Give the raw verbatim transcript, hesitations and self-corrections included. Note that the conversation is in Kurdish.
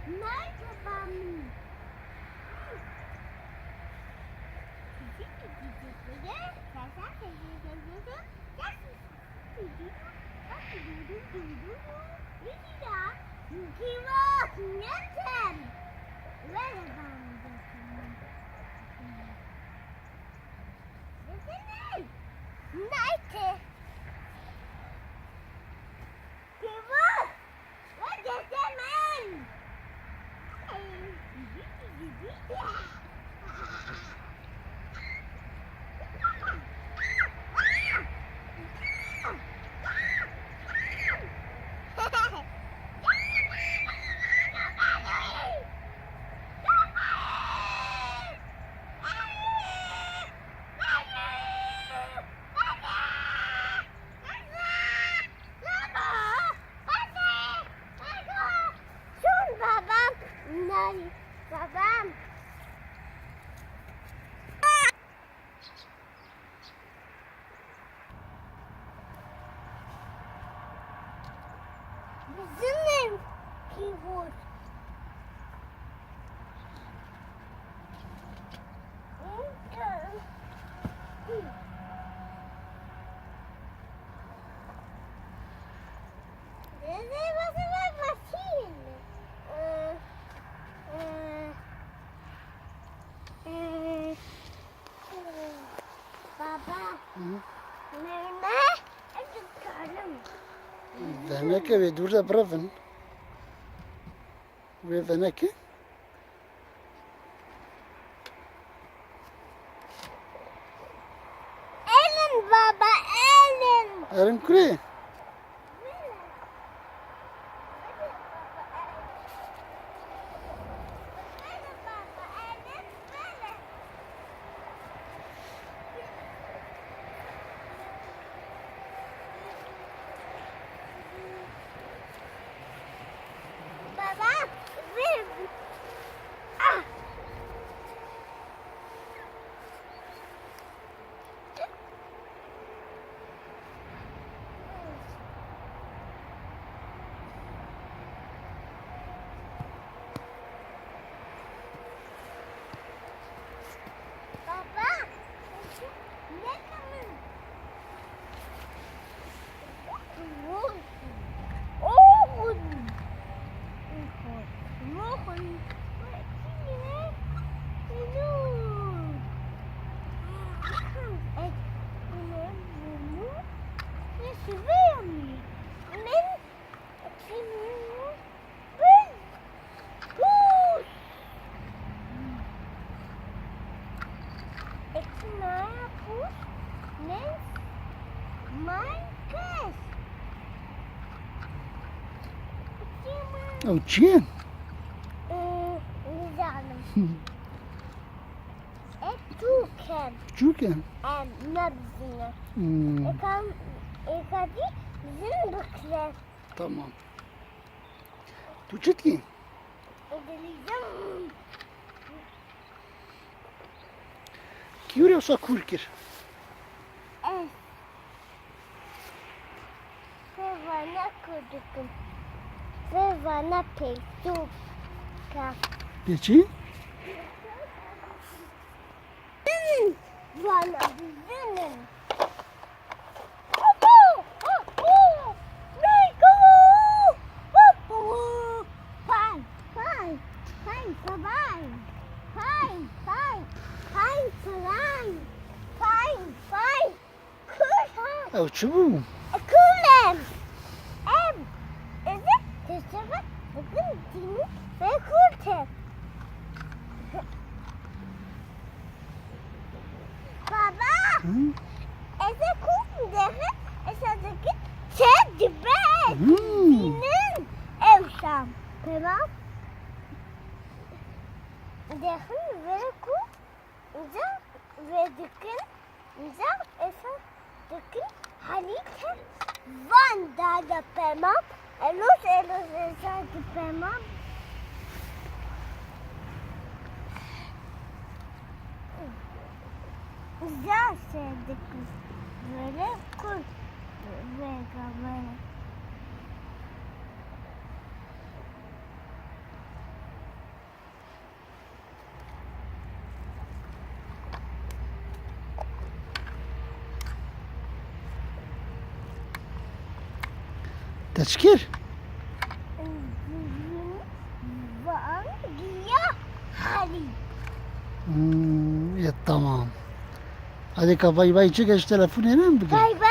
Nerede ben? Nerede? Kıvır! Ve cesemen! Şun babam, nari babam. Bizim keyboard. Baba. Hı? Meme. Deneke ve dûr de birevin. Wê venekê. Elin baba, elin. Elin kurê. Baba, ver. Ah! Baba, ne kadar? Ew çi ye? Nizanim. Ev çûk e. Çûk e? Em, ne bizîne. Hmm. Êka, êka dî zin bikire. Tamam. Tu çi dikî? Dilîzim. Kî were wisa kûr kir? Ez. Vê vana kûr dikim. Vê vana peytûk. Pê çi? Vana bizinin. Ew çi bû? Kulem. Em. Eve tiştê bugün dînî ve kurte. Baba. Hı? Eve kum dere, esa dikit, çe dibe. Hı. Dînin ewşam. Tamam. Dexin ve kum, inca ve dikin. Îcar êsa dikin herî ke van dade pema, elos elos êsa di pema. Îcar se dikin. Böyle kur. Vega me. Te çi kir? Van giya harî. Hmm, ya tamam. Hadi ka bay bay çi geç telefonê ne bigir. Bay